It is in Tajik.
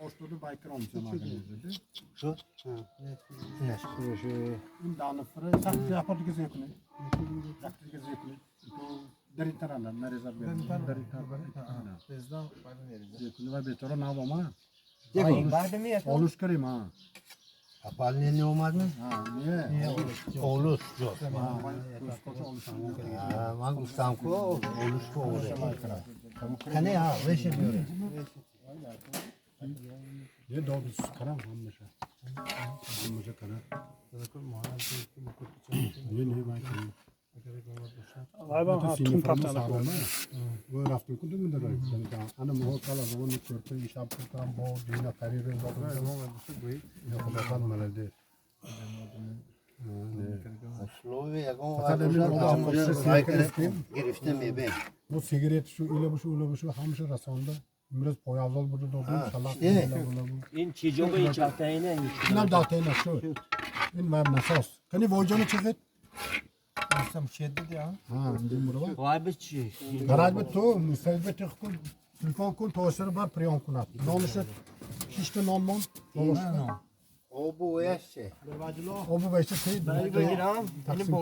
Оштоду байкром Шуд? Инаш. Ин данафра сахт япор дига зекуни, як дига зекуни, то даритаранда нареза даритар зекуни ва бечора навома. Олуш карим, а. Опалнение омадми? А, не. Олуш ҷо. Ман гуфтам ку олуш ку оре. Кане ҳа, веше биёре. Не дод карам, ҳамаша. Ҳамаша кара. Не, не, вай кунем. Вай ба тун тафтана. Во рафтем ку дум дарой. Ана мо кала во не чорпи шаб кунам бо дина қарир ро. Я худо маладе. Услови ягон Фақат ҳамин одам гирифта мебен. Бу сигарет шу ила бушу ула бушу ҳамаша расонда. Имрӯз пойафзол бурда додем, шалақ ила була бу. Ин чӣ ҷо ба ин чалтаина? Инам датена шуд. Ин мар насос. Кани воҷони чизет? Ҳа, ин мурва. Вай ба чӣ? Гараж ба ту, мусоид ба тих кун, телефон кун, то бар приём кунад. Нонуша шишта нон мон. Обу вешче. Обу вешче. Бигирам. Тақсим.